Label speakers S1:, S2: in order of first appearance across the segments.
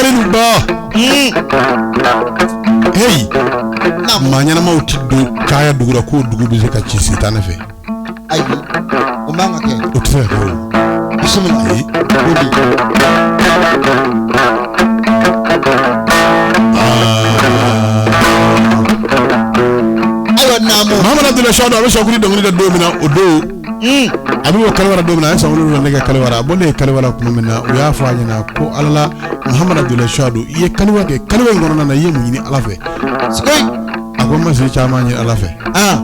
S1: Kalilu Ba. Hey, maa ɲɛnamaw ti don caya dugu la k'o dugu bɛ se ka ci sitanɛ fɛ.
S2: Ayi, o man ka kɛ.
S1: O tɛ se ka kɛ o.
S2: Bisimila.
S1: Ayi.
S2: Boli. Ayiwa naamu.
S1: Mahamadu Abudulayi Suwadu, a bɛ sɔkuri dɔnkili da don min na, o don a bɛ bɔ kaliwa don min na, a ye san 7 kɛ kaliwa la. A bɔlen kaliwa la tuma min na, u y'a fɔ a ɲɛna ko ala la, Mahamadu Abudulayi Suwadu, i ye kaliwa kɛ, kaliwa in kɔnɔna na, i ye mun ɲini Ala fɛ?
S2: Sikoyi.
S1: A ko n ma si caman ɲini Ala fɛ. Ayi.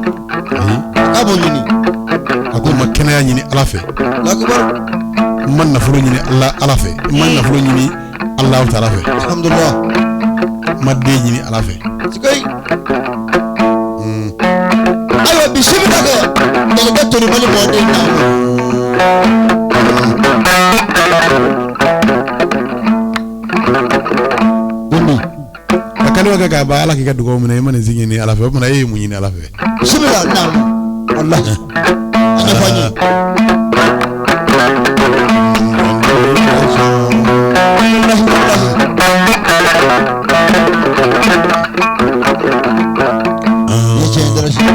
S2: K'a b'o ɲini.
S1: A ko n ma kɛnɛya ɲini Ala fɛ.
S2: Lakubaru.
S1: N ma nafolo ɲini Ala fɛ. N ma nafolo ɲini Alahu taala fɛ.
S2: Alhamdulilah.
S1: N ma den ɲini Ala fɛ.
S2: Sikoyi. Ayiwa bisimila kɛ. Jelikɛ Tonibali mɔden naamu. Boli.
S1: Ka kaliwa kɛ k'a ban, Ala k'i ka dugawu minɛ, i ma nin si ɲini Ala fɛ, o tuma e ye mun ɲini Ala fɛ?
S2: Bisimila naamu. Walahi. A ɲɛfɔ an ye. Walahi walahi. Ni ye tiɲɛ ye Darasi.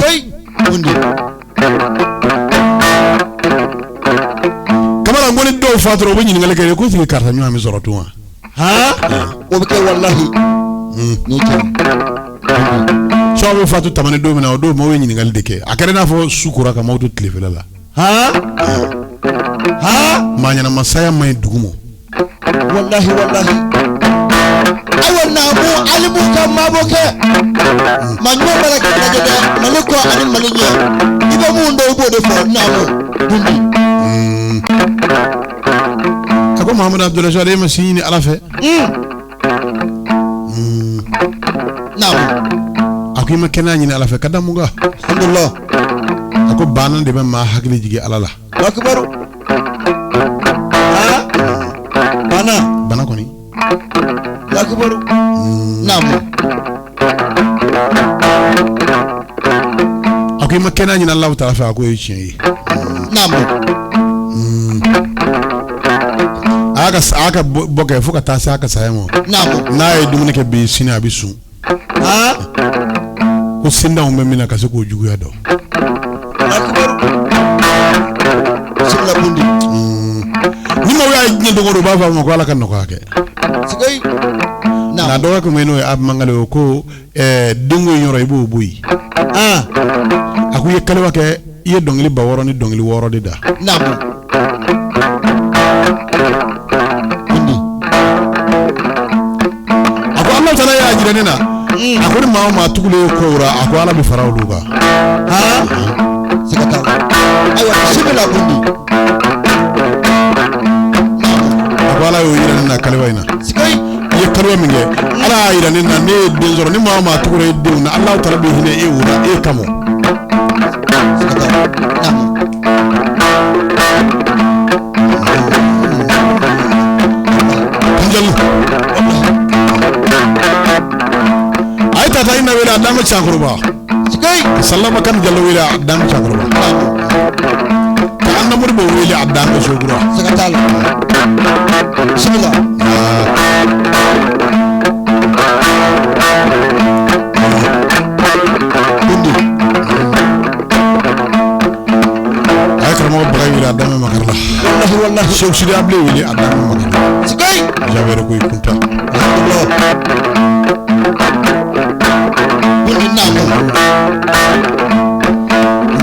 S2: Hey, Bundi.
S1: Kamara, n ko ni dɔw fatura, u bɛ ɲininkali kɛ ko sigi karisa ɲɔgɔn bɛ sɔrɔ tun wa?
S2: O bɛ kɛ walahi. Ni ye tiɲɛ ye.
S1: Sɔw bɛ fatu tamani don min na, o don maaw ye ɲininkali de kɛ. A kɛra i n'a fɔ su kora ka maaw to tilefɛla la. Maa ɲɛnama saya man ɲi dugu ma.
S2: Walahi walahi. Ayiwa naamu, alimu ka maabɔ kɛ. Maa ɲuman b'a la k'i lajɛ dɛ, Mali kɔ ani Mali ɲɛ. I bɛ mun dɔn, i b'o de fɔ naamu. Bundi.
S1: A ko Mahamadu Abudulayi Suwadu, e ma si ɲini Ala fɛ.
S2: Naamu.
S1: A ko i ma kɛnɛya ɲini Ala fɛ, ka da mun kan?
S2: Alhamdulilah.
S1: A ko bana de bɛ maa hakili jigin Ala la.
S2: Akibaru. Bana.
S1: Bana kɔni.
S2: Akibaru. Naamu.
S1: A ko i ma kɛnɛya ɲini Alahu taala fɛ, a ko o ye tiɲɛ ye.
S2: Naamu.
S1: A y'a ka bɔ kɛ fo ka taa se a ka saya ma.
S2: Naamu.
S1: N'a ye dumuni kɛ bi, sini a bɛ sun. Ko sindaw bɛ min na ka se k'o juguya dɔn.
S2: Akibaru. Bisimila Bundi.
S1: Ni maaw y'a ye diɲɛ don o don, u b'a fɔ a ma ko Ala ka nɔgɔya kɛ.
S2: Sikoyi.
S1: Nka
S2: Naamu.
S1: dɔgɔ kun bɛ yen, n'o ye Abimangale ye, o ko denko in yɔrɔ, i b'o bɔ yen. A ko i ye kaliwa kɛ, i ye dɔnkili 6000 ni dɔnkili 6 de da.
S2: Naamu. Bundi.
S1: A ko Ala taala y'a jira ne na, a ko ni maa o maa tugulen ye kow la, a ko Ala bɛ fara olu kan.
S2: Siga t'a la. Ayiwa bisimila Bundi.
S1: A ko Ala y'o jira ne na kaliwa in na.
S2: Sikoyi.
S1: I ye kaliwa min kɛ, Ala y'a jira ne na, ne ye den sɔrɔ, ni maa o maa tugura e denw na, Ala taala bɛ hinɛ e o la e kama.
S2: Siga t'a la. Naamu.
S1: Kunjali a ye tata ina wele a dama cakɔrɔba.
S2: Sikoyi.
S1: Salama kan Jalo wele a dama cakɔrɔba.
S2: Naamu.
S1: Ka Anna Modibo wele a dama sokura.
S2: Siga t'a la. Bisimila. Bundi.
S1: A ye karamɔgɔ Bagayi wele a dama makari la.
S2: Walahi walahi.
S1: Seku Sidi Abile wele a dama makari la.
S2: Sikoyi.
S1: Jabɛri ko i kunta.
S2: Alhamdulilah. Bundi naamu.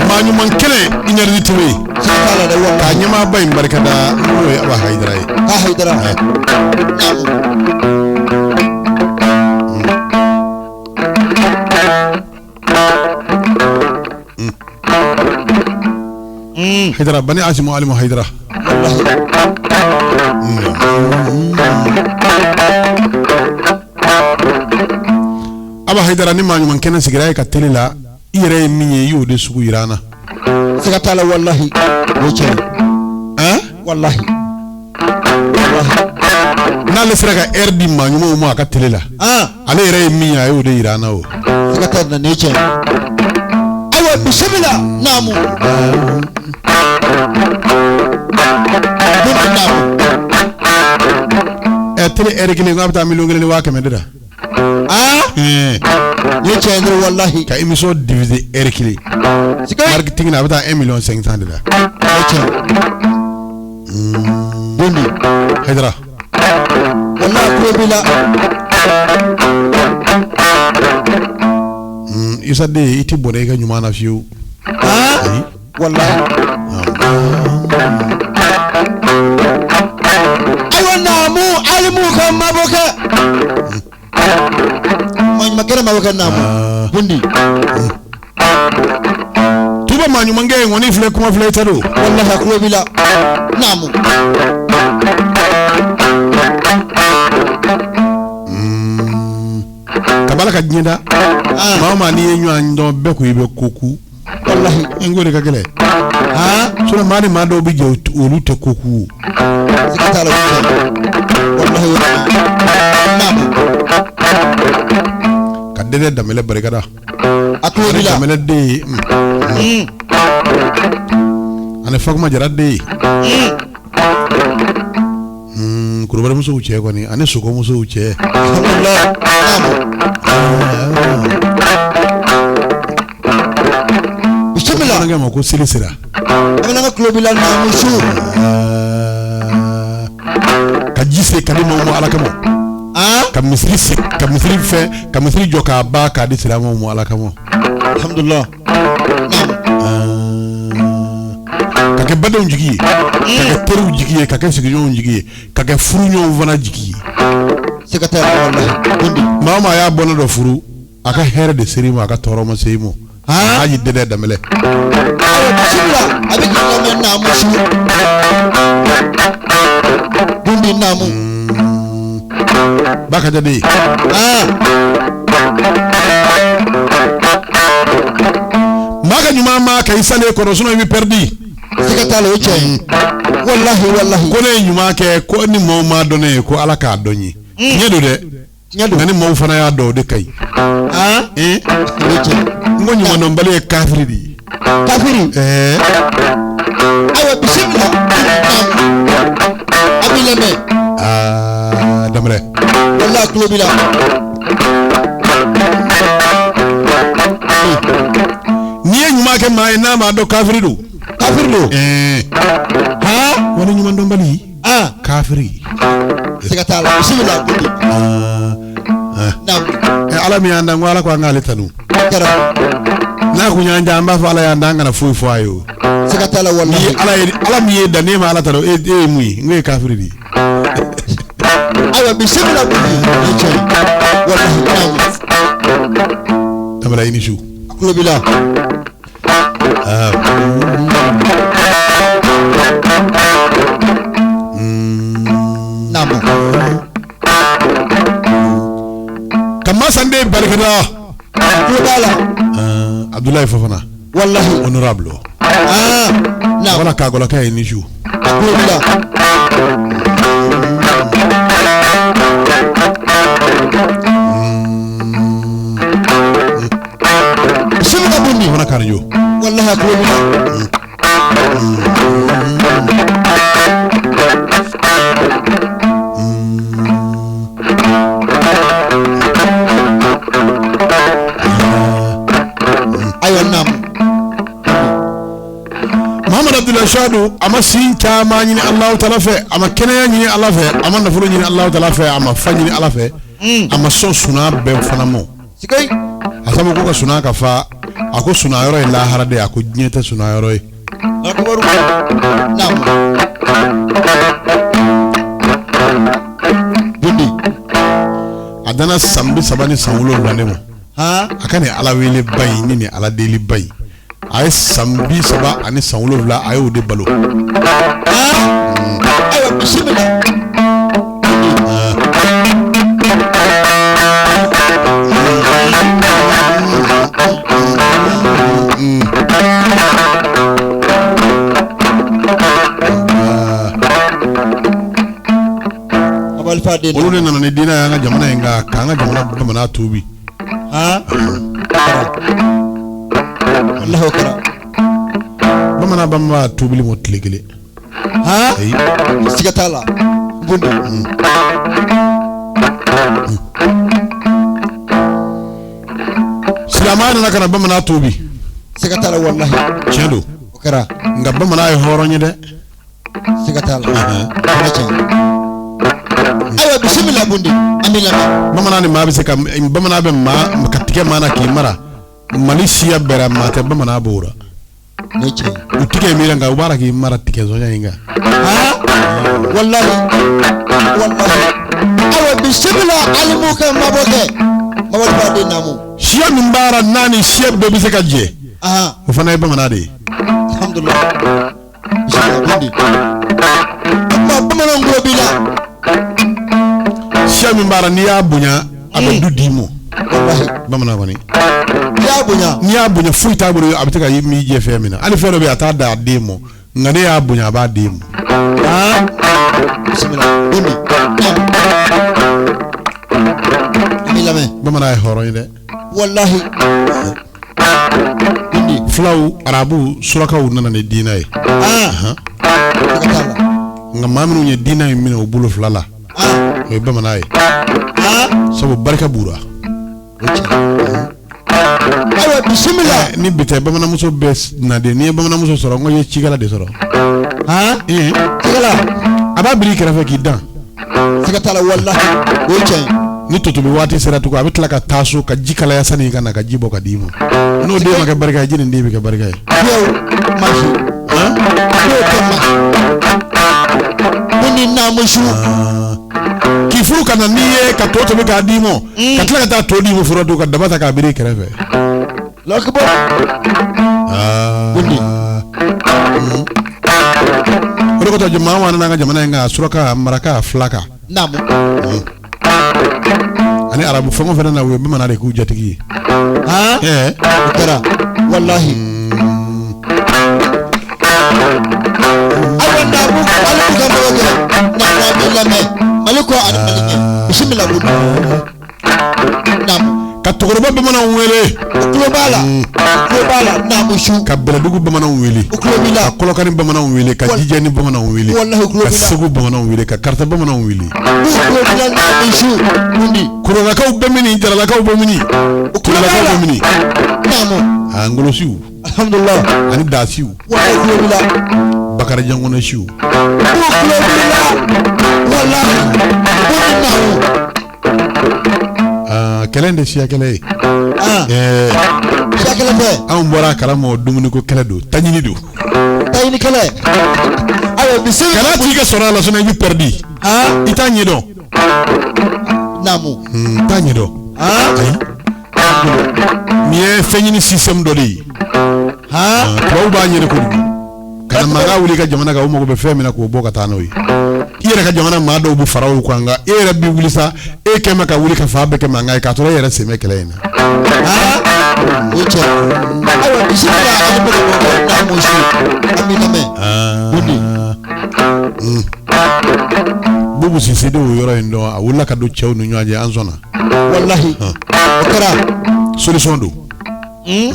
S1: Maa ɲuman kɛnɛ Énergie TV.
S2: Siga t'a la dɛ
S1: Ka
S2: walahi.
S1: ɲɛmaaba in barikada, n'o ye Aba Hayidara ye.
S2: Ha Hayidara. Naamu.
S1: Hayidara Bani Asimu Alimu Hayidara.
S2: Walahi.
S1: Aba Hayidara, ni maa ɲuman kɛnɛ sigira e ka télé la, i yɛrɛ ye min ye, i y'o de sugu yira an na.
S2: Siga t'a la walahi. O ye tiɲɛ ye.
S1: Han?
S2: Walahi. Walahi.
S1: N'ale sera ka heure di maa ɲumanw ma a ka télé la, ale yɛrɛ ye min ye, a y'o de yira an na o.
S2: Siga t'a la, nin ye tiɲɛ ye. Ayiwa Ayiwa bisimila naamu. Bundi naamu.
S1: Ɛ télé heure kelen k'a bɛ taa 1 100 000 de la.
S2: Aa
S1: Ɛɛ
S2: nin ye tiɲɛ ye walahi.
S1: Ka émission diffuser heure kelen.
S2: Sikei.
S1: Marketing na a bɛ taa 1 million 500 de la.
S2: Nin ye tiɲɛ. Bundi.
S1: Hayidara.
S2: Walahi a tulo b'i la.
S1: Isa den i ti bɔnɛ i ka ɲuman na fiyewu.
S2: Aa
S1: Ayi.
S2: Walahi. Ayiwa naamu alimu ka mabɔ kɛ. Maɲumankɛ mabɔ kɛ naamu.
S1: Ah.
S2: Bundi.
S1: Tuba maa ɲumankɛ ye ŋɔni filɛ kuma filɛ i ta don.
S2: Walahi a tulo b'i la. Naamu.
S1: Kabala ka diɲɛ da.
S2: Ah.
S1: Maa o maa n'i ye ɲɔgɔn dɔn bɛɛ ko i bɛ ko ku.
S2: Walahi.
S1: N ko de ka gɛlɛn.
S2: Aa
S1: Sinon maa ni maa dɔw bɛ jɛ olu tɛ ko ku.
S2: Siga t'a la o ye tiɲɛ ye. Walahi o ye tiɲɛ ye. Naamu.
S1: Ka dɛdɛ Danbɛlɛ barikada.
S2: A tulo
S1: Ani
S2: b'i la.
S1: Danbɛlɛ den ye. Ani Fakuma Jara den ye. Kulubalimusow cɛ kɔni ani sogomusow cɛ.
S2: Alhamdulilayi. Naamu. Bisimila.
S1: Bamanankɛ ma ko seli sera.
S2: Bamanankɛ tulo b'i la naamu su.
S1: Aa, ka ji se ka di maaw ma Ala kama.
S2: Aa
S1: Ka misiri se ka misiri fɛ ka misiri jɔ k'a ban k'a di silamɛw ma Ala kama.
S2: Alhamdulilah. Naamu.
S1: Ka kɛ badenw jigi ye, ka kɛ teriw jigi ye, ka kɛ sigiɲɔgɔnw jigi ye, ka kɛ furuɲɔgɔnw fana jigi ye.
S2: Siga t'a la walahi. Bundi.
S1: Maa o maa y'a bɔnna dɔ furu, a ka hɛrɛ de ser'i ma, a ka tɔɔrɔ ma se i ma.
S2: Aa
S1: Haji Dɛdɛ Danbɛlɛ.
S2: Ayiwa bisimila a bɛ k'i lamɛn naamu su. Bundi naamu.
S1: Bakaja de ye.
S2: Aa
S1: Maa ka ɲuman maa kɛ i salen kɔrɔ sinon i bɛ perdu.
S2: Siga t'a la o ye tiɲɛ ye. Walahi walahi.
S1: Ko ne ye ɲuman kɛ ko ni maaw m'a dɔn ne ye ko Ala k'a dɔn n ye. Tiɲɛ don dɛ.
S2: Tiɲɛ don.
S1: Nka ni maaw fana y'a dɔn o de ka ɲi.
S2: Aa
S1: Ee
S2: o ye tiɲɛ ye.
S1: N ko ɲumandɔnbali ye kafiri de ye.
S2: Kafiri.
S1: Ɛɛ
S2: Ayiwa bisimila. Naamu. A b'i lamɛn.
S1: Aa Danbɛlɛ.
S2: Walahi a tulo b'i la.
S1: N'i ye ɲuman kɛ maa ye n'a m'a dɔn kafiri don.
S2: Kafiri don.
S1: Ɛɛ
S2: Haa
S1: wali ɲumandɔnbali
S2: aa
S1: kafiri.
S2: Siga t'a la bisimila Bundi.
S1: Aa
S2: Naamu.
S1: ɛ Ala min y'an dan ko Ala ko an k'ale tanu.
S2: Kɛra.
S1: N'a kun y'an dan an b'a fɔ Ala y'an dan an kana foyi fɔ a ye o.
S2: Siga t'a la
S1: Ni
S2: walahi.
S1: Ala ye Ala min y'e dan n'e ma Ala tanu e e ye mun ye n ko e ye kafiri de ye.
S2: Ayiwa bisimila Bundi. O ye tiɲɛ ye. Walahi naamu.
S1: Danbɛlɛ i ni su.
S2: A tulo b'i la.
S1: Aa
S2: Naamu.
S1: Ka Masande barikada.
S2: A tulo b'a la.
S1: Aa Abdoulaye Fofana
S2: Walahi.
S1: honorable.
S2: Aa naamu.
S1: Wala kagolaka ye ni su.
S2: A tulo b'i la. Bisimila Bundi.
S1: Fofana Karijo.
S2: Walahi a tulo b'i la. Ayiwa naamu.
S1: Muhammad Abdullahi Suwadu a ma sin caman ɲini Alahu taala fɛ, a ma kɛnɛya ɲini Ala fɛ, a ma nafolo ɲini Alahu taala fɛ, a ma fa ɲini Ala fɛ, a ma sɔn sunan bɛɛ fana ma.
S2: Sikei.
S1: A sabu ko ka sunan ka fa, a ko sunan yɔrɔ ye lahara de ye, a ko diɲɛ tɛ sunan yɔrɔ ye.
S2: Akubaru. Naamu. Bundi.
S1: A danna san 37 de ma.
S2: Haa
S1: A ka nin Ala wele ba in ni nin Ala deli ba in, a ye san 37 a y'o de balo.
S2: Aa ayiwa bisimila. Abali fa den.
S1: Olu de nana ni diinɛ ye an ka jamana in kan k'an ka jamana bamanan tuubi.
S2: Haa. Walahi o
S1: Bamanan b'a tobili mɔ tile kelen.
S2: Ayi, siga t'a la, Bundi.
S1: Silamɛya nana ka na bamanan tobi.
S2: Siga t'a la, walahi.
S1: Tiɲɛ don.
S2: O kɛra.
S1: Nka bamanan ye hɔrɔn ye dɛ.
S2: Siga t'a la, o ma tiɲɛ. Ayiwa, bisimila Bundi, an b'i lamɛn.
S1: Bamanan ni maa bɛ se ka, bamanan bɛ maa ka tigɛ maa na k'i mara. Mali siya bɛɛ ra, maa tɛ bamanan b'o la.
S2: Ne cɛ.
S1: U tigɛ miiri nka u b'a la k'i mara tigɛ sɔnya in kan.
S2: Walahi, walahi. Ayiwa, bisimila, alimu ka mabɔ kɛ Mamadu b'a den naamu.
S1: Siya min b'a la n'a ni siya bɛɛ bɛ se ka jɛ, o fana ye bamanan de ye.
S2: Alhamdulilah, bisimila Bundi. O tuma bamananw tulo b'i la.
S1: Siya min b'a la, n'i y'a bonya, a bɛ du d'i ma.
S2: Walahi.
S1: Bamanan kɔni.
S2: N'i y'a bonya.
S1: N'i y'a bonya, foyi t'a bolo a bɛ se ka min jɛ fɛn min na. Hali fɛn dɔ bɛ yen, a t'a da a den ma, nka ne y'a bonya, a b'a den ma.
S2: Bisimila Bundi, an b'i lamɛn.
S1: Bamanan ye hɔrɔn ye dɛ.
S2: Walahi Bundi.
S1: Fulaw, arabuw, surakaw nana ni diinɛ ye.
S2: Siga t'a la.
S1: Nka maa minnu ye diinɛ in minɛ u bolo fila la, o ye bamanan ye, sabu barika b'u la.
S2: O tiɲɛ. Ayiwa, bisimila.
S1: Ni bi tɛ, bamananmuso bɛ naden. N'i ye bamananmuso sɔrɔ, n ko i ye cikɛla de sɔrɔ. Ee.
S2: Cikɛla.
S1: A b'a biri i kɛrɛfɛ k'i dan.
S2: Siga t'a la, walahi, o ye tiɲɛ ye.
S1: Ni totobi waati sera tugun, a bɛ tila ka taa so ka ji kalaya sani i ka na, ka ji bɔ ka d'i ma. N'o den ma kɛ barika ye, jɛni den bɛ kɛ barika ye?
S2: Fiyewu, masi n'o tɛ ma ko ni naamusu.
S1: K'i furu ka na n'i ye, ka to tobi k'a d'i ma, ka tila ka taa to d'i ma fura to ka daba ta k'a biri i kɛrɛfɛ.
S2: Lɔkibɔ. Bundi.
S1: O de kosɔn maa o maa nana an ka jamana in kan, suraka, maraka, filaka ani arabu, fɛn o fɛn na, u ye bamanan de k'u jatigi ye.
S2: Ɛɛ, o kɛra, walahi. Ayiwa, naamu, alimu ka mɔgɔ kɛ naamu, an b'i lamɛn Mali kɔ ani Mali ɲɛ. Bisimila Bundi, naamu.
S1: Ka tokoroba bamananw wele.
S2: O tulo b'a la, o tulo b'a la, naamu su.
S1: Ka Bɛlɛdugu bamananw wele.
S2: O tulo b'i la.
S1: Ka Kɔlɔkani bamananw wele, ka Jijɛni bamananw wele.
S2: Walahi, o tulo
S1: ka
S2: b'i la.
S1: Segu bamananw wele, ka Karata bamananw wele.
S2: U tulo b'i la, naamu su Bundi.
S1: Korolakaw bɛ mini, Jaralakaw bɛ mini,
S2: O tulo b'a
S1: Turelakaw
S2: la.
S1: bɛ mini.
S2: Naamu.
S1: A ngolosiw
S2: Alhamdulilah.
S1: ani dasiw.
S2: Walahi, tulo b'i la.
S1: Bakarijan kɔnɛsiw.
S2: U tulo b'i la, walahi Bundi, naamu.
S1: Aa, kɛlɛ in tɛ siya kɛlɛ ye. Ɛɛ.
S2: Siya kɛlɛ tɛ.
S1: Anw bɔra a kalama, o dumuniko kɛlɛ don, taɲini don.
S2: Taɲini kɛlɛ. Ayiwa, bisimila.
S1: Kana t'i ka sɔrɔ a la, sinon i bɛ perdu. I t'a ɲɛdɔn.
S2: Naamu.
S1: N t'a ɲɛdɔn. Ayi, nin ye fɛn ɲini système dɔ de ye. Tubabu b'a ɲini kojugu ka na mankan wuli i ka jamana kan. U mago bɛ fɛn min na, k'o bɔ ka taa n'o ye. I yɛrɛ ka jamana maa dɔw bɛ fara o kan, nka e yɛrɛ bɛ wuli sa, e kɛ ma ka wuli ka fan bɛɛ kɛ mankan ye, k'a sɔrɔ e yɛrɛ sen bɛ kɛlɛ in na.
S2: O ye tiɲɛ. Ayiwa, bisimila, alimu ka mɔgɔ kɛ naamu su, an b'i lamɛn Bundi.
S1: Bubu Sise de y'o yɔrɔ in dɔn. A wulila ka don cɛw ni ɲɔgɔn cɛ, an sɔnna.
S2: Walahi, o kɛra.
S1: Solution don.
S2: Seyi.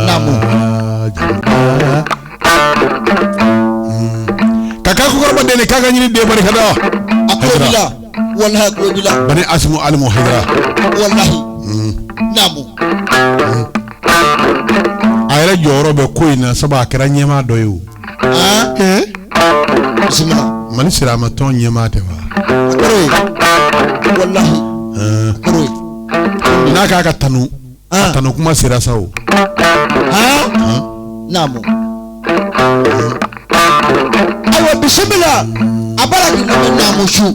S2: Naamu.
S1: Ka kakokɔrɔba den k'a ka ɲini den barika da.
S2: A tulo b'i la, walahi, a tulo b'i la.
S1: Bani Asimu Alimu Hayidara.
S2: Walahi, naamu.
S1: A yɛrɛ jɔyɔrɔ bɛ ko in na, sabu a kɛra ɲɛmaa dɔ ye o.
S2: Bisimila.
S1: Mali siramatɔn ɲɛmaa tɛ wa?
S2: A kɔrɔ ye, walahi, a kɔrɔ ye.
S1: N'a k'a ka tanu, a tanu kuma sera sa o.
S2: Naamu. Ayiwa, bisimila, a b'a la k'i lamɛn, naamu su.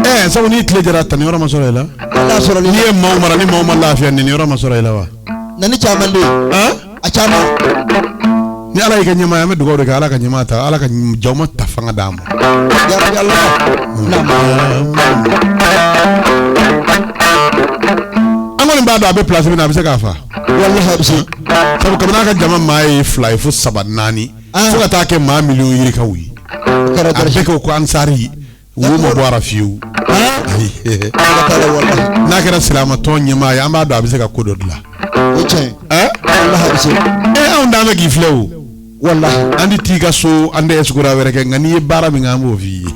S1: Ɛɛ, sabu n'i tile jara, tanu yɔrɔ ma sɔrɔ i la.
S2: N'a sɔrɔ.
S1: N'i ye maaw mara, ni maaw ma lafiya, nin yɔrɔ ma sɔrɔ i la wa?
S2: Nani caman de ye. A caman.
S1: Ni Ala y'i kɛ ɲɛmaa ye, an bɛ dugawu de kɛ, Ala ka ɲɛmaa ta, Ala ka jawuma ta fanga d'a ma.
S2: Yarabi Ala, naamu.
S1: An kɔni b'a dɔn a bɛ place min na, a bɛ se k'a fa.
S2: Walahi, a bɛ se.
S1: Sabu kabini a ka jama maa ye 2 ye fo 3, 4, fo ka taa kɛ maa miliyɔn yirikaw ye.
S2: O kɛra.
S1: A bɛɛ ko ko ansari wo ma bɔ a la fiyewu. Ayi.
S2: Siga t'a la walahi.
S1: N'a kɛra silamatɔn ɲɛmaa ye, an b'a dɔn a bɛ se ka ko dɔ dilan.
S2: O ye tiɲɛ ye.
S1: Ɛ?
S2: Walahi a bɛ se.
S1: E, anw d'an bɛ k'i filɛ o.
S2: Walahi.
S1: An tɛ t'i ka so, an tɛ esukura wɛrɛ kɛ, nka n'i ye baara min kɛ, an b'o f'i ye.
S2: O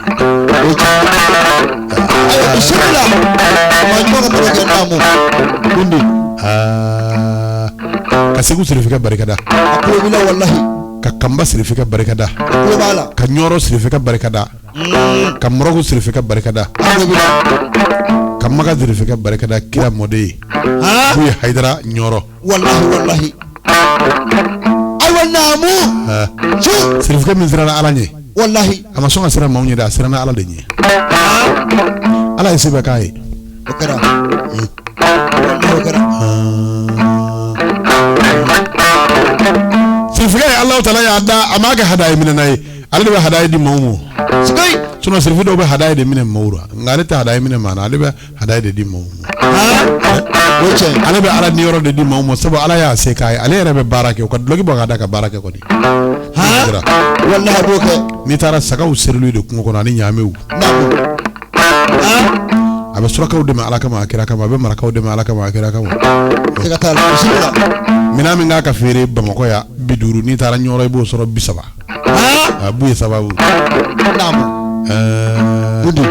S2: ye tiɲɛ ye. Ayiwa bisimila. Maa ɲuman ka mabɔ kɛ naamu. Gundi.
S1: Aa, ka Segu sirifikɛ barikada.
S2: A tulo b'i la walahi.
S1: Ka Kanba sirifikɛ barikada.
S2: A tulo b'a la.
S1: Ka Ɲɔrɔ sirifikɛ barikada. Ka Marɔku sirifikɛ barikada.
S2: A tulo b'i la.
S1: Ka Maka sirifikɛ barikada, kira mɔden ye. K'u ye Hayidara Ɲɔrɔ.
S2: Walahi walahi. Ayiwa naamu. Su.
S1: Sirifikɛ min siranna Ala ɲɛ.
S2: Walahi.
S1: A ma sɔn ka siran maaw ɲɛ dɛ, a siranna Ala de ɲɛ. Ala ye se bɛɛ k'a ye.
S2: O kɛra. Walahi o kɛra.
S1: Sirifikɛ ye Alahu taala y'a da, a m'a kɛ hadaye minɛna ye. Ale de bɛ hadaye di maaw ma.
S2: Sigai.
S1: Sinon sirifu dɔw bɛ hadaye de minɛ maaw la, nka ale tɛ hadaye minɛ maa na, ale bɛ hadaye de di maaw ma.
S2: O ye tiɲɛ ye.
S1: Ale bɛ Ala niyɔrɔ de di maaw ma, sabu Ala y'a se k'a ye, ale yɛrɛ bɛ baara kɛ, o ka dulɔki bɔ k'a da ka baara kɛ kɔni.
S2: Walahi a b'o kɛ.
S1: N'i taara sagaw serili de kungo kɔnɔ ani ɲaamew.
S2: Naamu.
S1: A bɛ surakaw dɛmɛ Ala kama, a kira kama, a bɛ marakaw dɛmɛ Ala kama, a kira kama.
S2: Siga t'a la bisimila.
S1: Minɛn min k'a ka feere Bamakɔ yan 50, n'i taara Ɲɔrɔ i b'o sɔrɔ 30. A b'u ye sababu.
S2: Naamu. Gundi.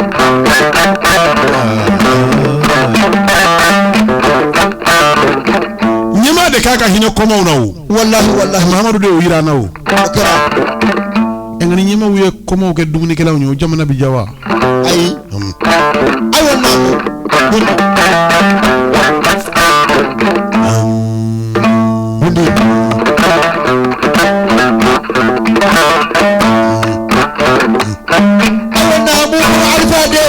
S1: Ɲɛmaa de k'a ka hinɛ kɔmaw na o.
S2: Walahi walahi.
S1: Mahamadu de y'o yira an na o.
S2: O kɛra.
S1: Nka ni ɲɛmaaw ye kɔmaw kɛ dumunikɛlaw ye, o jamana bɛ diya wa?
S2: Ayi. Ayiwa naamu. Gundi. Gundi. Ayiwa naamu Alifa de.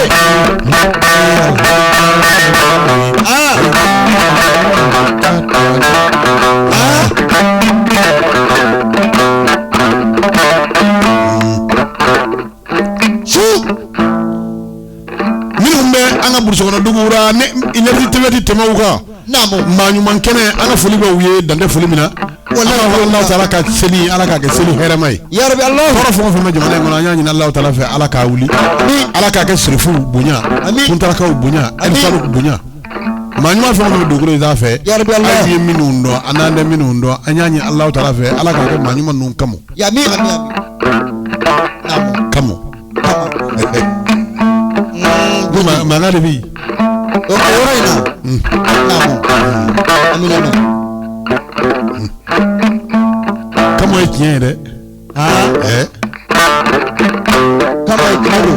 S2: Su.
S1: Minnu bɛ an ka burusi kɔnɔ duguw la, ni énergie TV tɛ tɛmɛ u kan.
S2: Naamu.
S1: Maa ɲuman kɛnɛ, an ka foli bɛ u ye dan tɛ foli min na.
S2: Walahi.
S1: Ala taala ka seli, Ala k'a kɛ seli hɛrɛma ye.
S2: Ya Rabbi Allah.
S1: Tɔɔrɔ fɛn o fɛn bɛ jamana in kɔnɔ, an y'a ɲini Alahu taala fɛ, Ala k'a wuli. Ala k'a kɛ sirifuw bonya.
S2: Ami.
S1: Kuntarakaw bonya.
S2: Ami.
S1: Ɛlifaluw bonya. Maa ɲuman fɛn o fɛn bɛ dugukolo in sanfɛ.
S2: Ya Rabbi Allah.
S1: An ye minnu dɔn, an n'an tɛ minnu dɔn, an y'a ɲini Alahu taala fɛ, Ala k'a kɛ maa ɲuman ninnu kama.
S2: Ya mi ami ami. Naamu.
S1: Kama.
S2: Kama.
S1: Mankan de bɛ yen.
S2: O yɔrɔ in na. Naamu. Amina na.
S1: Kama ye tiɲɛ ye dɛ. Ɛ.
S2: Kama ye tiɲɛ don.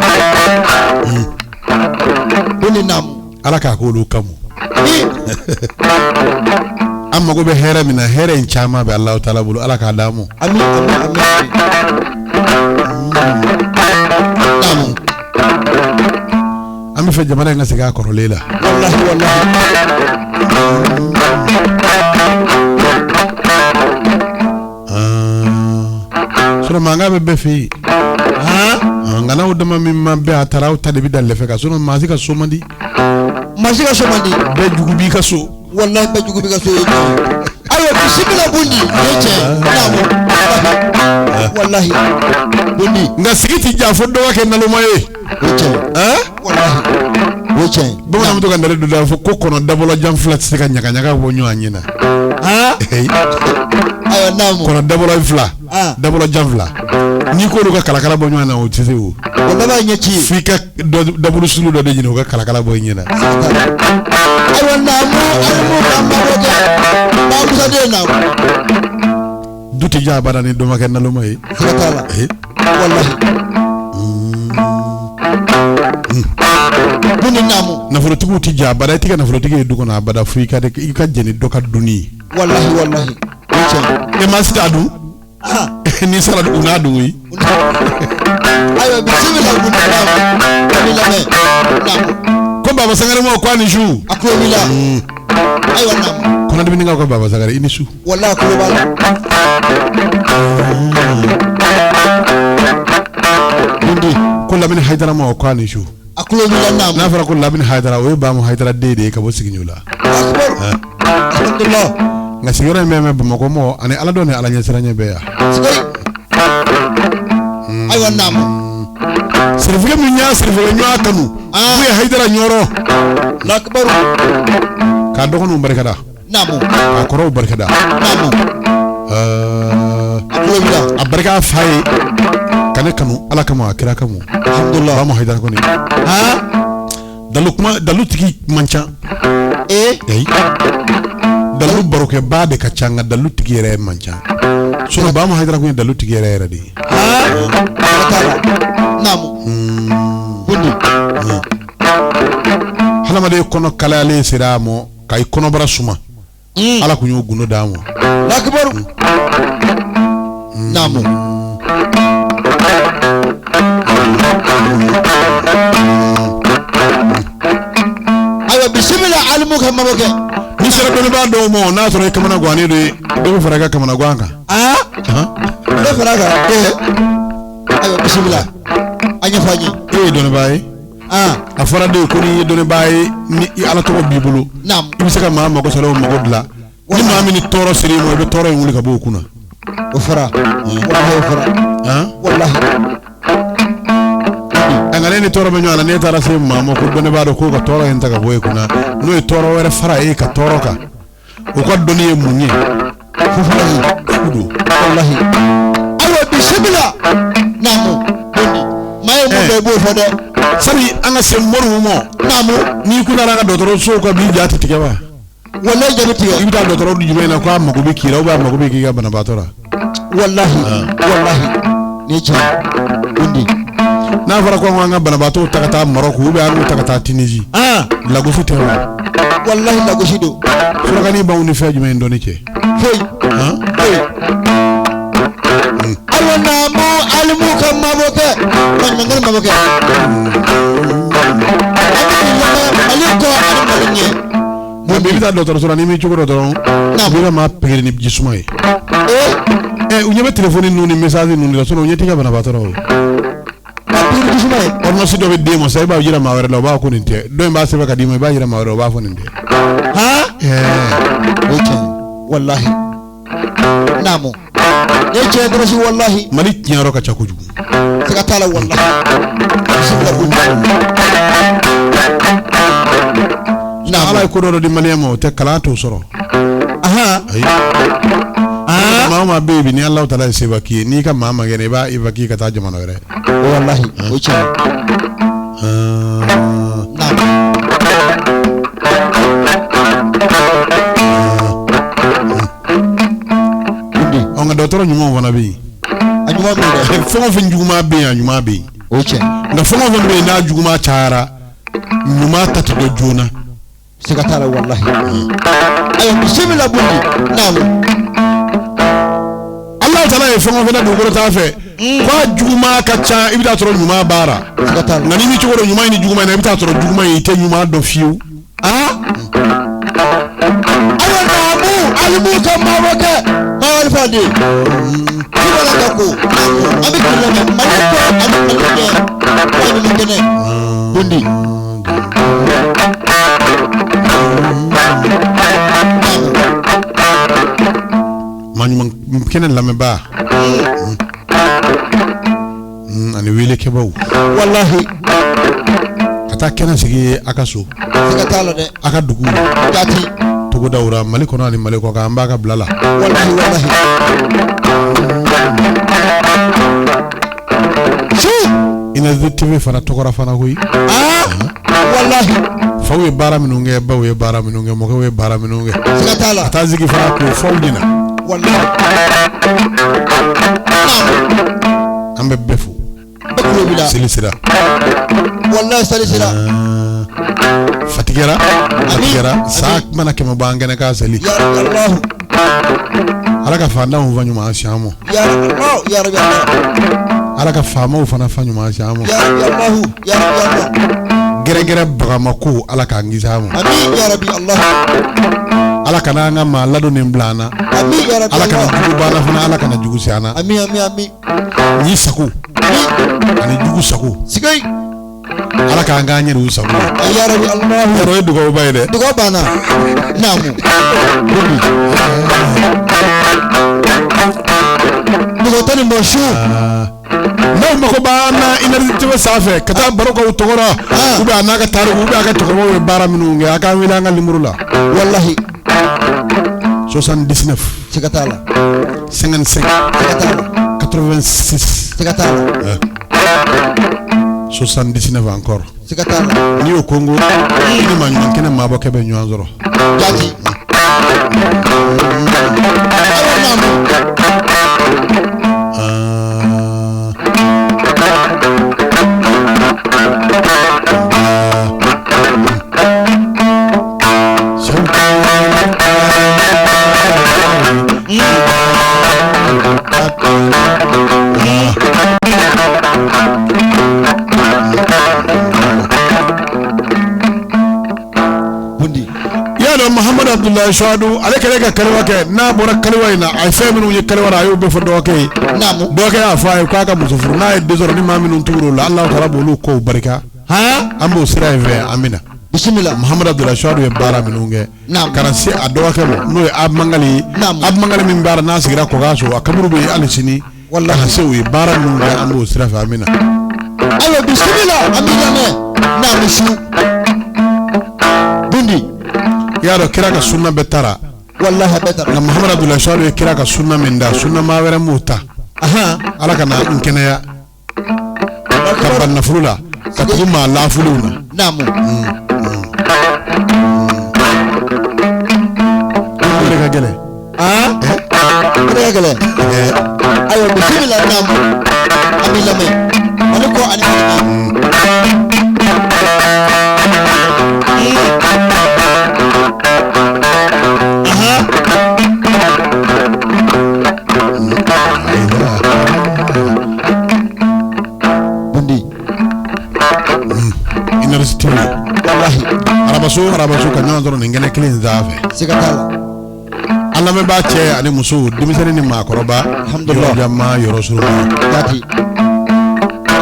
S2: Ko ni naamu.
S1: Ala k'a k'olu kama.
S2: Ni.
S1: An mago bɛ hɛrɛ min na, hɛrɛ in caman bɛ Alahu taala bolo, Ala k'a d'an ma.
S2: Ami ami ami. Naamu.
S1: An bɛ fɛ jamana in ka segin a kɔrɔlen la.
S2: Walahi walahi.
S1: Sinon mankan bɛ bɛɛ fɛ yen. Nka n'aw dama min ma bɛn, a taara aw ta de bɛ da lɛfɛ kan, sinon maa si ka so man di.
S2: Maa si ka so man di.
S1: Bɛɛ jugu b'i ka so.
S2: Walahi bɛɛ jugu b'i ka so ye tiɲɛ ye. Ayiwa bisimila Bundi. O ye tiɲɛ ye. Naamu. Walahi. Bundi.
S1: Nka sigi ti ja fo dɔ ka kɛ naloma ye.
S2: O ye tiɲɛ ye. Walahi. O ye tiɲɛ ye.
S1: Bamananw bɛ to ka ndale dɔ da fɔ ko kɔnɔ dabɔlɔjan fila tɛ se ka ɲagaɲaga bɔ ɲɔgɔn ɲɛ na.
S2: Ayiwa naamu.
S1: Kɔnɔ dabɔlɔ fila. Dabɔlɔjan fila. N'i k'olu ka kalakala bɔ ɲɔgɔn na, o tɛ se o.
S2: O laban ye ɲɛci ye.
S1: F'i ka dabulu sulu dɔ de ɲini, o ka kalakala bɔ i ɲɛ na.
S2: Ayiwa naamu alimu ka mabɔ kɛ. Baamusa den naamu.
S1: Du tɛ ja abada ni dɔ ma kɛ naloma ye.
S2: Siga t'a la. Walahi. Bundi naamu.
S1: Nafolotigiw tɛ ja abada, i tɛ ka nafolotigi ye du kɔnɔ abada fo i ka jɛn ni dɔ ka dunni ye.
S2: Walahi walahi. O ye tiɲɛ ye.
S1: E maa si t'a dun. N'i sara u n'a dun ye.
S2: Ayiwa bisimila Bundi naamu. An b'i lamɛn. Naamu.
S1: Ko Baba Sangare ma ko a ni su.
S2: A tulo b'i la. Ayiwa naamu.
S1: Kɔnɔdiminikaw ka Baba Sangare i ni su.
S2: Walahi a tulo b'a la. Bundi.
S1: Ko Lamini Hayidara ma ko a ni su.
S2: A tulo b'i la naamu.
S1: N'a fɔra ko Lamini Hayidara, o ye Bamu Hayidara den de ye ka bɔ Sigiɲo la.
S2: Alhamdulilah.
S1: Nka sigiyɔrɔ in bɛ mɛn Bamakɔ mɔ ani Ala dɔn ni Ala ɲɛsiranɲɛ bɛɛ yan.
S2: Sigai. Ayiwa naamu.
S1: Sirifukɛ min y'a sirifukɛ ɲɔgɔn kanu n'o ye Hayidara Ɲɔrɔ
S2: Alakubaru
S1: k'a dɔgɔninw barikada
S2: naamu
S1: k'a kɔrɔw barikada
S2: naamu a tulo b'i la
S1: a barika fa ye ka ne kanu Ala kama a kira kama
S2: alhamdulilah
S1: Bamu Hayidara kɔni
S2: han
S1: dalu kuma dalu tigi man ca
S2: ee
S1: ayi dalu barokɛbaa de ka ca nka dalu tigi yɛrɛ man ca sinon Bamu Hayidara kun ye dalu tigi yɛrɛ yɛrɛ de ye
S2: han siga t'a la naamu bundi
S1: hadamaden kɔnɔ kalayalen sera a ma ka i kɔnɔbara suma Ala kun y'o gundo d'a ma
S2: Alakubaru naamu ayiwa bisimila alimu ka mabɔ kɛ
S1: n'i sera dɔnnibaa dɔw ma n'a sɔrɔ i kamana gannen don dɔ bɛ fara i ka kamana gan kan
S2: aa ne fara kan ee ayiwa bisimila a ɲɛfɔ an ye
S1: e ye dɔnnibaa ye
S2: aa
S1: a fɔra de ko n'i ye dɔnnibaa ye ni i Ala tɔgɔ b'i bolo
S2: naamu
S1: i bɛ se ka maa mago sɔrɔ o mago dilan ni maa min ni tɔɔrɔ sera i ma i bɛ tɔɔrɔ in wuli ka bɔ o kunna
S2: o fɔra walahi o fɔra walahi
S1: nka ne ni tɔɔrɔ bɛ ɲɔgɔn na n'e taara se maa ma ko dɔnnibaa dɔ k'o ka tɔɔrɔ in ta ka bɔ e kunna n'o ye tɔɔrɔ wɛrɛ fara e ka tɔɔrɔ kan o ka dɔnni ye mun ye
S2: fufulahi
S1: fu don
S2: walahi ayiwa bisimila naamu bundi maa ye mun dɔn i b'o fɔ dɛ
S1: sani an ka se moriw ma
S2: naamu
S1: n'i kun taara an ka dɔgɔtɔrɔsow kan b'i ja tɛ tigɛ wa
S2: walahi ja bɛ tigɛ
S1: i bɛ taa dɔgɔtɔrɔ jumɛn na k'a mago bɛ k'i la ou bien a mago bɛ k'i ka banabaatɔ la
S2: walahi walahi ni tiɲɛ bundi
S1: n'a fɔra ko an ka banabaatɔw ta ka taa Maroc ou bien an k'u ta ka taa Tunisie
S2: aa
S1: lagosi tɛ wa
S2: walahi lagosi don
S1: furakɛli b'anw ni fɛn jumɛn dɔnni cɛ
S2: foyi foyi ayiwa naamu alimu ka mabɔ kɛ maɲumankɛ mabɔ kɛ an bɛ k'i lamɛn mali kɔ ani mali ɲɛ
S1: Bon bi i bɛ taa dɔgɔtɔrɔso la n'i m'i cogo dɔn dɔrɔn u b'i ka maa pikiri ni ji suma ye
S2: ee
S1: u ɲɛ bɛ telefɔni ninnu ni message ninnu de la sinon u ɲɛ t'i ka banabaatɔ la o
S2: ka pikiri ji suma ye
S1: ordonnance dɔ bɛ d'e ma sisan i b'a jira maa wɛrɛ la o b'a ko nin tɛ dɔ in b'a sɛbɛn ka d'i ma i b'a jira maa wɛrɛ la o b'a fɔ nin tɛ
S2: han
S1: ɛɛ
S2: o ye tiɲɛ ye walahi naamu ne tiɲɛ dɔrɔsi walahi
S1: Mali tiɲɛ yɔrɔ ka ca kojugu
S2: siga t'a la walahi bisimila bundi
S1: ala
S2: naamu
S1: ye ko dɔ di maliyɛn ma o tɛ kalan t'o sɔrɔ
S2: ahan
S1: ayi
S2: aa
S1: maa o maa bɛ yen bi ni Alahu taala ye seba k'i ye n'i ka maa man kɛnɛ i b'a évacuer ka taa jamana wɛrɛ
S2: walahi o ye tiɲɛ ye naamu bundi
S1: ɔ nka dɔgɔtɔrɔ ɲumanw fana bɛ yen
S2: a ɲuman bɛ yen dɛ
S1: fɛn o fɛn juguman bɛ yen a ɲuman bɛ yen
S2: o ye tiɲɛ ye
S1: nka fɛn o fɛn bɛ yen n'a juguman cayara ɲuman ta tɛ dɔn joona
S2: siga t'a la walahi ayiwa bisimila bundi naamu
S1: Alahu taala ye fɛn o fɛn da dugukolo sanfɛ k'a juguman ka ca i bɛ taa sɔrɔ ɲuman b'a la
S2: siga t'a la
S1: nka n'i m'i cogo dɔn ɲuman in ni juguman in na i bɛ taa sɔrɔ juguman in i tɛ ɲuman dɔn fiyewu
S2: aa ayiwa naamu alimu ka mabɔ kɛ mawali fande kibala ka ko an bɛ k'i lamɛn mali kɔ ani mali ɲɛ wali kɛnɛ bundi
S1: maa ɲuman kɛnɛ lamɛnbaa ani weelekɛbaw
S2: walahi
S1: ka taa kɛnɛ sigi a ka so
S2: siga t'a la dɛ
S1: a ka dugu
S2: jaati
S1: togodaw la mali kɔnɔ ani mali kɔkan an b'a ka bila la
S2: walahi walahi su
S1: Inazi TV fana tɔgɔra fana koyi
S2: aa walahi
S1: faw ye baara minnu kɛ baw ye baara minnu kɛ mɔkɛw ye baara minnu kɛ
S2: siga t'a la
S1: ka taa sigi fana k'o fɔ aw ɲɛna
S2: walahi
S1: an bɛ bɛɛ fo
S2: bɛɛ kulo b'i la
S1: seli sera
S2: walahi sali sera
S1: fatigɛra fatigɛra saa mana 100 bɔ an kɛnɛ k'a seli
S2: ya rabbi allahu
S1: ala ka faantanw fa ɲuman si an ma
S2: ya rabbi allahu ya rabbi allah
S1: ala ka faamaw fana fa ɲuman si an ma
S2: ya rabbi allahu ya rabbi allah
S1: gɛrɛgɛrɛ bagamako ala k'an kisi a ma
S2: amin ya rabbi allahu
S1: ala kana an ka maa ladɔnnen bila an na
S2: amin ya rabbi
S1: ala kana
S2: allah
S1: jugu b'an na fana ala kana jugu se an na
S2: amin amin amin
S1: ɲi sago
S2: amin
S1: ani jugu sago
S2: sigay
S1: ala k'an k'an yɛrɛw sago ye
S2: ya rabbi allahu
S1: yɔrɔ ye dugawuba ye dɛ
S2: dugawu banna naamu bundi Mɔgɔ tɛ nin bɔ su.
S1: N'aw mako b'an na Énergie TV sanfɛ ka taa baro k'aw tɔgɔ la, ou bien a n'a ka tariku, ou bien a ka cɛkɔrɔbaw ye baara minnu kɛ, a k'an wele an ka numéro la.
S2: Walahi.
S1: 79.
S2: Siga t'a la.
S1: 55.
S2: Siga t'a la.
S1: 86.
S2: Siga t'a la.
S1: 79 encore.
S2: Siga t'a la.
S1: N'i y'o kongo, i ni maa ɲuman kɛnɛ maabɔkɛ bɛ ɲɔgɔn sɔrɔ.
S2: Jaati. Ayiwa naamu.
S1: Ah.
S2: Bundi.
S1: I y'a dɔn Mahamadu Abudulayi Suwadu, ale kɛlen ka kaliwa kɛ, n'a bɔra kaliwa in na, a ye fɛn minnu ye kaliwa la, a y'o bɛɛ fɔ dɔgɔkɛ ye.
S2: Naamu.
S1: Dɔgɔkɛ y'a fɔ a ye k'a ka muso furu, n'a ye den sɔrɔ, ni maa minnu tugura o la, Alahu taala b'olu kow barika.
S2: Han.
S1: An b'o sira in fɛ, an bɛ na.
S2: Bisimila.
S1: Mahamadu Abudulayi Suwadu ye baara minnu kɛ.
S2: Naamu.
S1: Ka na se a dɔgɔkɛ ma, n'o ye Abumangali ye.
S2: Naamu.
S1: Abumangali min b'a la, n'a sigira Kɔkaso, a kaburu bɛ yen hali sini.
S2: Walahi.
S1: Ka na se u ye baara minnu kɛ, an b'o sira fɛ, an bɛ na.
S2: Ayiwa bisimila, an b'i lamɛn. Naamu su. Bundi.
S1: I y'a dɔn kira ka sunna bɛɛ taara.
S2: Walahi a bɛɛ taara.
S1: Nka Mahamadu Abudulayi Suwadu ye kira ka sunna min da, sunna maa wɛrɛ m'o ta.
S2: Ahan.
S1: Ala ka na n kɛnɛya ka ban nafolo la, ka tugu maa laafulenw na.
S2: Naamu.
S1: O de ka gɛlɛn.
S2: Han. O de ka gɛlɛn. Ayiwa bisimila naamu. An b'i lamɛn. Mali kɔ ani Mali ɲɛ. Ahan. Bundi.
S1: Énergie TV.
S2: Walahi.
S1: Arabaso arabaso ka ɲɔgɔn sɔrɔ nin kɛnɛ kelen in sanfɛ.
S2: Siga t'a la.
S1: An lamɛnbaa cɛ ani muso, denmisɛnnin ni maakɔrɔba.
S2: Alhamdulillah.
S1: Yɔrɔ jan maa, yɔrɔ surun maa.
S2: Jaati.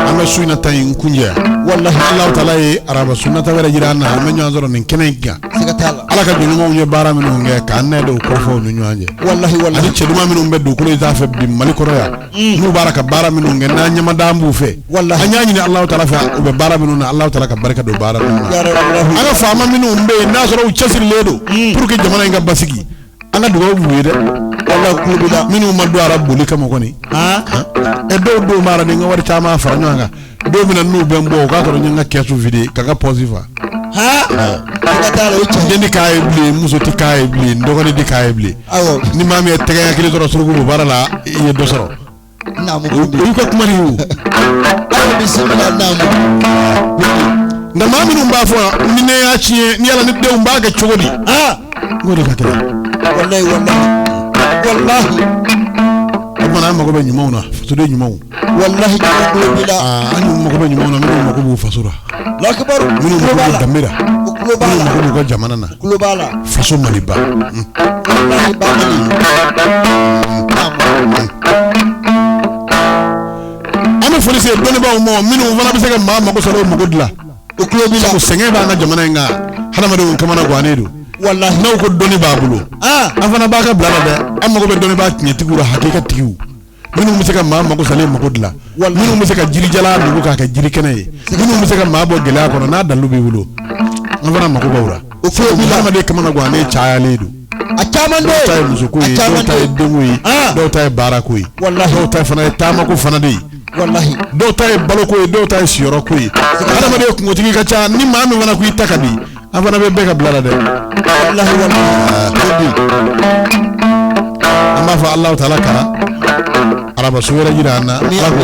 S1: An bɛ su in na ta in kunjɛ.
S2: Walahi.
S1: Alahu taala ye araba sunnata wɛrɛ jira an na, an bɛ ɲɔgɔn sɔrɔ nin kɛnɛ in kan.
S2: Siga t'a la.
S1: Ala ka jɔn ɲumanw ye baara minnu kɛ, k'an nɛ don kɔrɔfɔw ni ɲɔgɔn cɛ.
S2: Walahi
S1: Ani
S2: walahi.
S1: cɛ duman minnu bɛ dugukolo in sanfɛ bi Mali kɔnɔ yan, n'u b'a la ka baara minnu kɛ, n'an ɲɛmada b'u fɛ.
S2: Walahi.
S1: An y'a ɲini Alahu taala fɛ, u bɛ baara minnu na, Alahu taala ka barika don baara ninnu na.
S2: Ya Rabbi.
S1: An ka faama minnu bɛ yen, n'a sɔrɔ u cɛsirilen don pour que jamana in ka basigi, an ka dugawu b'u ye dɛ.
S2: Walahi kulo b'i la.
S1: Minnu ma don a la boli kama kɔni.
S2: Han.
S1: Ɛ dɔw denw b'a la ni n ka wari caman fara ɲɔgɔn kan, don min na n'u bɛ n bɔ, o k'a sɔrɔ n ye n ka kɛsu vide ka n ka pɔsi fa.
S2: Han. Siga t'a la, o ye tiɲɛ ye.
S1: Den ti k'a ye bilen, muso ti k'a ye bilen, dɔgɔnin ti k'a ye bilen.
S2: Awɔ.
S1: Ni maa min ye tɛgɛ ɲɛ kelen sɔrɔ suruku baara la, i ye dɔ sɔrɔ.
S2: Naamu
S1: O
S2: Bundi.
S1: o y'u ka kuma de ye o.
S2: Ayiwa bisimila naamu. Bundi.
S1: Nka maa minnu b'a fɔ ni ne y'a tiɲɛ, ni yala ni denw b'a kɛ cogo di?
S2: Han.
S1: N k'o de ka gɛlɛn.
S2: Walahi walahi. Walahi.
S1: O tuma an mago bɛ ɲumanw na, fasoden ɲumanw.
S2: Walahi jama kulo b'i la.
S1: Aa, an mago bɛ ɲumanw na, minnu mago b'u faso la,
S2: Lakibaru.
S1: minnu
S2: Kulo
S1: mago
S2: b'a
S1: b'u
S2: la.
S1: danbe la,
S2: O kulo b'a
S1: minnu
S2: la.
S1: mago b'u ka jamana na,
S2: Kulo b'a la.
S1: faso Maliba.
S2: Walahi ba Mali. Naamu.
S1: An bɛ foli se dɔnnibaaw ma, minnu fana bɛ se ka maa mago sɔrɔ, o mago dilan.
S2: O kulo b'i la.
S1: Sabu sɛgɛn b'an ka jamana in kan, hadamadenw kamana gannen don.
S2: Walahi.
S1: N'aw ko dɔnni b'a bolo,
S2: Han.
S1: an fana b'a ka bila la dɛ. An mago bɛ dɔnnibaa tiɲɛtigiw la, hakikatigiw, minnu bɛ se ka maa mago salen mago dilan,
S2: Walahi.
S1: minnu bɛ se ka jirijalan nugu k'a kɛ jiri kɛnɛ ye, minnu bɛ se ka maa bɔ gɛlɛya kɔnɔ, n'a dalilu b'i bolo, an fana mago b'aw la.
S2: O kulo b'i la.
S1: Hadamaden kamana gannen cayalen don.
S2: A caman
S1: Dɔw ta ye
S2: de.
S1: musoko
S2: A
S1: ye, dɔw
S2: caman
S1: ta ye
S2: de.
S1: denko ye,
S2: Ah.
S1: dɔw ta ye baarako ye,
S2: Walahi.
S1: dɔw ta fana ye taamako fana de ye,
S2: Walahi.
S1: dɔw ta ye baloko ye, dɔw ta ye siyɔrɔko ye. Hadamaden kungotigi ka ca, ni maa min fana ko i ta ka di, an fana bɛ bɛɛ ka bila la dɛ.
S2: Walahi walahi. Bundi.
S1: An b'a fɔ Alahu taala ka araba su wɛrɛ jira an na. Ala k'o